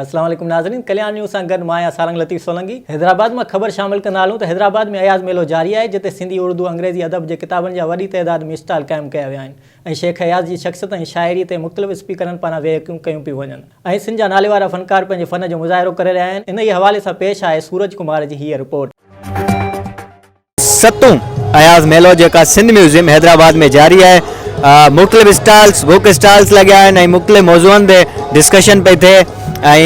السلام عليڪم ناظرين ڪلياڻ نيوز سان گڏ مان آهيان سارنگ لطيف سولنگي حيدرآباد مان خبر شامل ڪندا هلون ته حيدرآباد ۾ اياز ميلو جاري آهي جتي سنڌي اردو انگريزي ادب جي ڪتابن جا وڏي تعداد ۾ اسٽال قائم ڪيا ويا آهن ۽ شيخ اياز جي شخصيت ۽ شاعري تي مختلف اسپيڪرن پاران ويهڪيون ڪيون پيون وڃن ۽ سنڌ جا ناليوارا فنڪار پنهنجي فن جو مظاهرو ڪري رهيا آهن انهيء حوالي سان پيش آهي سورج ڪمار جي هيء رپورٽ. ستون اياز ميلو جيڪا سنڌ ميوزيم حيدرآباد ۾ جاري آهي مختلف اسٽالز بوڪ اسٽالز لڳيا آهن ۽ مختلف موضوعن تي ڊسڪشن پئي ٿئي ۽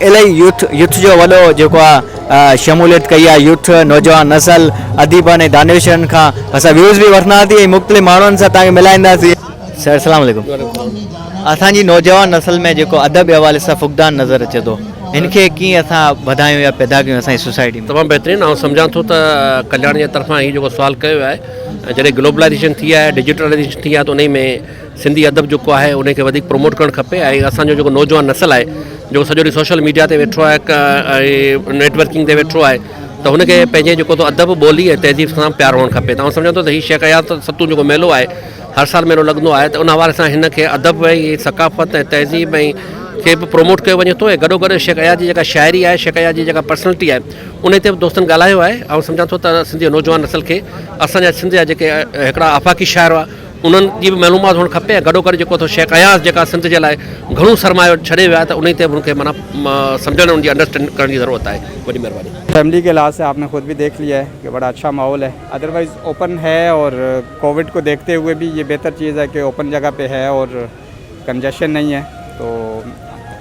الاهي يوٿ يوٿ جو وڏو جيڪو آهي شموليت ڪئي آهي يوٿ نوجوان نسل اديبن ۽ دانشورن کان اسان ويوز به وٺنداسين ۽ مختلف ماڻهن سان تهان کي ملائينداسين سر السلام عليڪم اسان جي نوجوان نسل ۾ جيڪو ادب جي حوالي سان فقدان نظر اچي ٿو هن کي ڪيئن اسان وڌايون يا پيدا ڪيون اسان جي سوسائٽي ۾. تمام بهترين آئون سمجهان ٿو ته ڪلياڻ جي طرفان هي جيڪو سوال ڪيو ويو آهي ۽ جڏهن گلوبلائيزيشن ٿي آهي ڊجيٽلائيزيشن ٿي آهي ته انهي ۾ سنڌي ادب جيڪو آهي انهي کي وڌيڪ پروموٽ ڪرڻ کپي ۽ اسان جو جيڪو نوجوان نسل آهي جيڪو سڄو ڏينهن سوشل ميڊيا تي ويٺو آهي ۽ نيٽ ورڪنگ تي ويٺو آهي ته هن کي پنهنجي جيڪو ته ادب ٻولي ۽ تهذيب سان پيار هئڻ کپي ته آئون سمجهان ٿو ته هي شيخ اياز ستون جيڪو ميلو آهي هر سال ميلو لڳندو آهي ته ان حوالي سان هن کي ادب ۽ ثقافت ۽ تهذيب ۽ کي به پروموٽ ڪيو وڃي ٿو ۽ گڏو گڏ شيخ اياز جي جيڪا شاعري آهي شيخ اياز جي جيڪا پرسنلٽي آهي ان تي به دوستن ڳالهايو آهي آئون سمجهان ٿو ته سنڌ جي نوجوان نسل کي اسان جا سنڌ جا جيڪي هڪڙا آفاقي شاعر هئا انهن جي به معلومات هئڻ کپي ۽ گڏو گڏ جيڪو اٿو شيخ اياز جيڪا سنڌ جي لاء گهڻو سرمايو ڇڏي ويو آهي ته انهي تي به ان کي معنيٰ سمجهڻ ان جي انڊرسٽينڊ ڪرڻ جي ضرورت آهي وڏي مهرباني. فيملي کے لحاظ سے آپ نے خود بھی دیکھ لیا ہے کہ بڑا اچھا ماحول ہے ادروائز اوپن ہے اور کووڈ کو دیکھتے ہوئے بھی یہ بہتر چیز ہے کہ اوپن جگہ پہ ہے اور کنجیشن نہیں ہے تو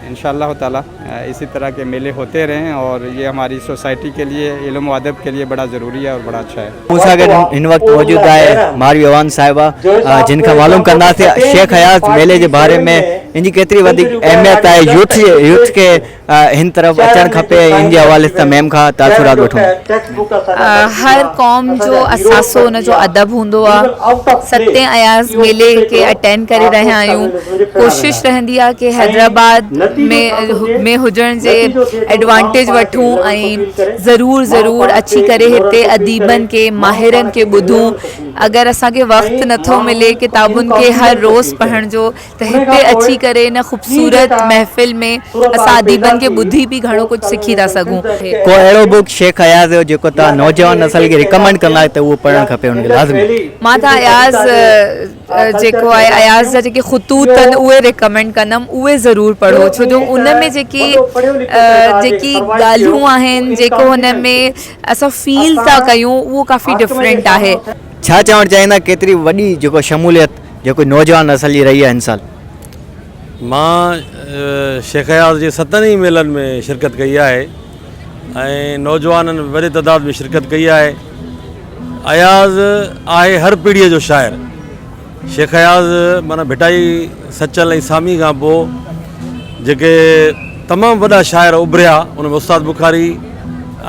ان شاء اللہ تعالیٰ اسی طرح کے میلے ہوتے رہیں اور یہ ہماری سوسائٹی کے لیے علم و ادب کے لیے بڑا ضروری ہے اور بڑا اچھا ہے. مون سان گڏ هن وقت موجود آهي ماروي اعواڻ صاحبه جن کان معلوم ڪنداسين شيخ اياز ميلي جي باري ۾ ان جي ڪيتري وڌيڪ اهميت آهي يوٿ يوٿ کي هن طرف اچڻ کپي ۽ ان جي حوالي سان ميم کان تاثرات وٺون. هر قوم جو اثاثو ان جو ادب هوندو آ. ستين اياز ميلي کي اٽينڊ ڪري رهيا آهيون. ڪوشش رهندي آ ڪي حيدرآباد ۾ ۾ هجڻ جي ايڊوانٽيج وٺون ۽ ضرور ضرور اچي ڪري هتي اديبن کي ماهرن کي ٻڌون. اگر اسان کي وقت نٿو ملي ڪتابن کي هر روز پڙهڻ جو ته هتي اچي ڪري ان خوبصورت محفل ۾ اسان اديبن کي ٻڌي به گهڻو ڪجهه سکي ٿا سگهون. ڪو اهڙو بوڪ شيخ اياز جو جيڪو توهان نوجوان نسل کي ريڪمنڊ ڪندا ته اهو پڙهڻ کپي ان کي لازمي. مان ته اياز جيڪو آهي اياز جا جيڪي خطوط آهن اهي ريڪمنڊ ڪندم اهي ضرور پڙهو ڇو جو ان ۾ جيڪي جيڪي ڳالهيون آهن جيڪو هن ۾ اسان فيل ٿا ڪيون اهو ڪافي ڊفرنٽ آهي. ڇا چوڻ چاهيندا ڪيتري وڏي جيڪو شموليت جيڪو نوجوان نسل جي رهي آهي هن سال. مان شيخ اياز جي ستن ئي ميلن ۾ شرڪت ڪئي آهي ۽ نوجوانن وڏي تعداد ۾ شرڪت ڪئي آهي. اياز آهي هر پيڙهيء جو شاعر. شيخ اياز معنيٰ ڀٽائي، سچل ۽ سامي کان پوء جيڪي تمام وڏا شاعر اڀريا ان ۾ استاد بخاري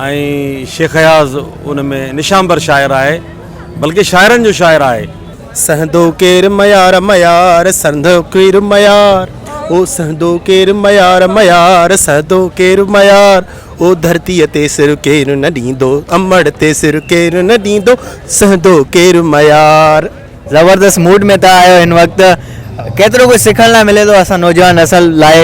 ۽ شيخ اياز ان ۾ نشانبر شاعر آهي بلڪه شاعرن جو شاعر آهي. سهندو ڪير ميار ميار سهندو ڪير ميار او سهندو ڪير ميار ميار سهندو ڪير ميار او ڌرتيء تي سر ڪير نه ڏيندو امڙ تي سر ڪير نه ڏيندو سهندو ڪير ميار. زبردست موڊ ۾ ته آهيو هن وقت ڪيترو ڪجهه سکڻ لاء ملي ٿو اسان نوجوان نسل لاء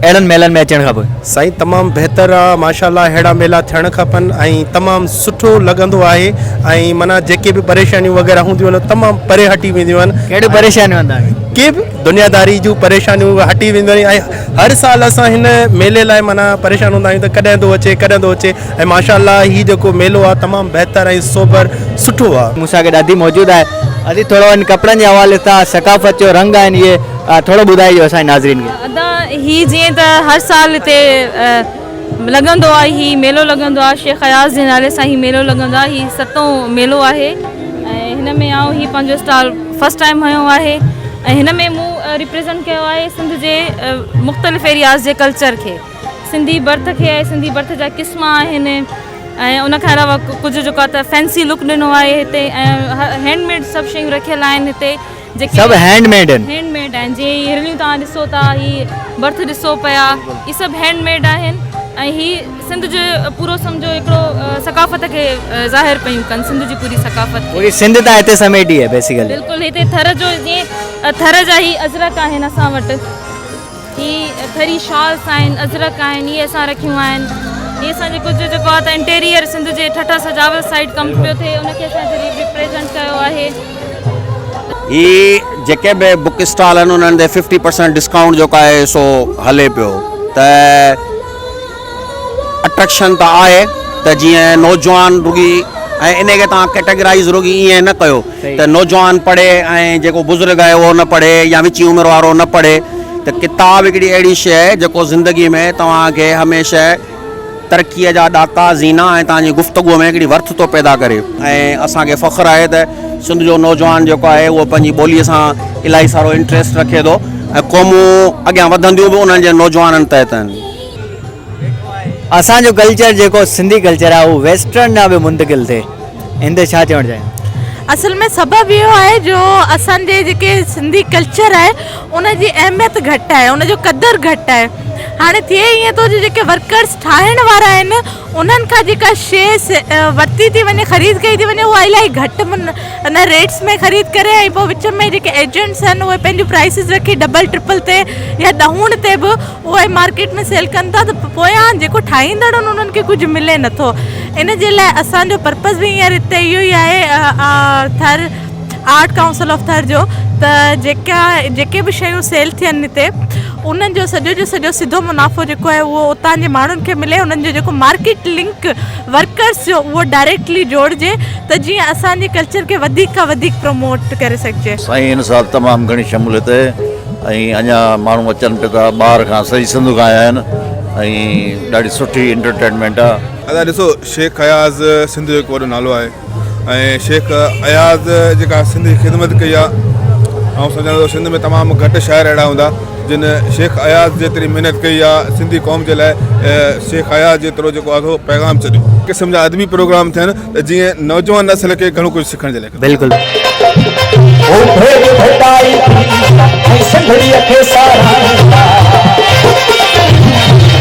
اهڙن ميلن ۾ اچڻ کان پوء. سائين تمام بهتر آ ماشاءالله اهڙا ميلا ٿيڻ کپن ۽ تمام سٺو لڳندو آهي ۽ معنيٰ جيڪي به پريشانيون وغيره هونديون آهن تمام پري هٽي وينديون آهن. ڪهڙيون پريشانيون آهن توهان کي؟ ڪي به دنياداري جون پريشانيون هٽي وينديون آهن ۽ هر سال اسان هن ميلي لاء معنيٰ پريشان هوندا آهيون ته ڪڏهن ٿو اچي ڪڏهن ٿو اچي ۽ ماشاءالله هي جيڪو ميلو آ تمام بهتر ۽ سوبر سٺو آ. مون سان گڏ ادي موجود آهي ادي ٿورو ان ڪپڙن جي حوالي سان ثقافت جو رنگ آهن اهي ٿورو ٻڌائجو اسان جي ناظرين کي. ادا هي جيئن ته هر سال هتي لڳندو آهي هي ميلو لڳندو آهي شيخ اياز جي نالي سان هي ميلو لڳندو آهي هي ستون ميلو آهي ۽ هن ۾ آئون هي پنهنجو اسٽال فرسٽ ٽائيم هنيو آهي ۽ هن ۾ مون ريپريزنٽ ڪيو آهي سنڌ جي مختلف ايرياز جي ڪلچر کي سنڌي برٿ کي ۽ سنڌي برٿ جا قسم آهن ۽ ان کان علاوه ڪجهه جيڪو آهي ته فينسي لڪ ڏنو آهي هتي ۽ هينڊ ميڊ سڀ شيون رکيل آهن هتي جيڪي سڀ هينڊ ميڊ آهن. هينڊ ميڊ آهن جيئن هي هرڻيون توهان ڏسو ٿا هي برٿ ڏسو پيا هي سڀ هينڊ ميڊ آهن ۽ هي سنڌ جو پورو سمجهو هڪڙو ثقافت کي ظاهر پيون ڪن سنڌ جي پوري ثقافت کي. پوري سنڌ تان هتي سميٽي آهي بيسيڪلي. بلڪل هتي ٿر جو جيئن ٿر جا هي اجرڪ آهن اسان وٽ. هي ٿري شالس آهن، ازرڪ آهن، اهي اسان رکيون آهن. هي اسان جي ڪجهه جيڪو آهي ته انٽيريئر سنڌ جي ٺٽا سجاول سائيڊ ڪم پيو ٿئي ان کي اسان هتي ريپريزنٽ ڪيو آهي. هي جيڪي به بڪ اسٽال آهن انهن تي ففٽي پرسنٽ ڊسڪائونٽ جيڪو آهي سو هلي پيو ته اٽريڪشن ته آهي ته جيئن نوجوان رڳي ۽ ان کي توهان ڪيٽيگرائز رڳي ائين نه ڪيو ته نوجوان پڙهي ۽ جيڪو بزرگ آهي اهو نه پڙهي يا وچين عمر وارو نه پڙهي ته ڪتاب هڪڙي اهڙي شيء آهي جيڪو زندگي ۾ توهان کي هميشه ترقيء جا ڏاڪا زينا ۽ توهان جي گفتگوء ۾ هڪڙي ورٿ ٿو پيدا ڪري ۽ اسان کي فخر آهي ته سنڌ جو نوجوان جيڪو آهي اهو پنهنجي ٻوليء سان الاهي سارو انٽريسٽ رکي ٿو ۽ قومون اڳيان وڌنديون به انهن جي نوجوانن تحت آهن. اسان جو ڪلچر جيڪو سنڌي ڪلچر آهي اهو ويسٽرن ڏانهن به منتقل ٿئي ان تي ڇا چوڻ چاهيندا؟ اصل ۾ سبب اهو آهي جو اسان جي جيڪي سنڌي ڪلچر آهي ان جي اهميت گهٽ آهي ان جو قدر گهٽ آهي هاڻي ٿئي ائين ٿو جو جيڪي ورڪرس ٺاهڻ وارا آهن انهن کان جيڪا شي ورتي ٿي وڃي خريد ڪئي ٿي وڃي اها الاهي گهٽ ان ريٽس ۾ خريد ڪري ۽ پوء وچ ۾ جيڪي ايجنٽس آهن اهي پنهنجون پرائسز رکي ڊبل ٽرپل تي يا ڏهوڻ تي به اهي مارڪيٽ ۾ سيل ڪن ٿا ته پويان جيڪو ٺاهيندڙ آهن انهن کي ڪجهه ملي نٿو ان جي لاء اسان جو پرپز به هينئر هتي اهو ئي آهي Thar art council of Thar جو ته جيڪا جيڪي به شيون سيل ٿين هتي انهن جو سڄو جو سڄو سڌو منافعو جيڪو آهي اهو اتان جي ماڻهن کي ملي انهن جو جيڪو مارڪيٽ لنڪ ورڪرس جو اهو ڊائريڪٽلي جوڙجي ته جيئن اسان جي ڪلچر کي وڌيڪ کان وڌيڪ پروموٽ ڪري سگهجي. سائين هن سال تمام گهڻي شموليت آهي ۽ اڃا ماڻهو اچن پيا ٿا ٻاهر کان سڄي سنڌ کان آيا آهن ۽ ڏاڍي سٺي انٽرٽينمينٽ آهي. ادا ڏسو شيخ اياز سنڌ جو هڪ وڏو نالو آهي ۽ شيخ اياز جيڪا سنڌ جي خدمت ڪئي آهي آئون سمجهان ٿو سنڌ ۾ تمام گهٽ شاعر اهڙا هوندا جن شيخ اياز جيتري محنت ڪئي آ سنڌي قوم جي لاء شيخ اياز جيترو جيڪو آ سو پيغام ڇڏيو. قسم جا ادبي پروگرام ٿين ته جيئن نوجوان نسل کي گهڻو ڪجهه سکڻ جي لاء. بلڪل. هو ڀيڄ ڀٽائي ٿي ۽ سنڌڙيء کي ساراهين ٿا.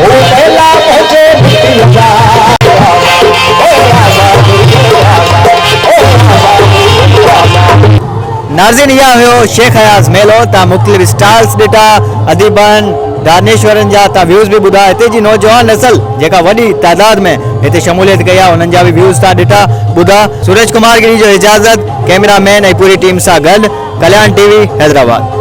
هو ميلا منهنجي مٽيء جا. او آزادي او آزادي او آزادي او آزادي. ناظرين اها هيو شيخ اياز ميلو تان مختلف اسٽالز ڏٺا اديبن دانشورن جا تان ويوز به ٻڌا هتي جي نوجوان نسل جيڪا وڏي تعداد ۾ هتي شموليت ڪئي آهي انهن جا به ويوز تان ڏٺا ٻڌا سورج ڪمار گري جو اجازت ڪيمرا مين ۽ پوري ٽيم سان گڏ ڪلياڻ ٽي وي حيدرآباد.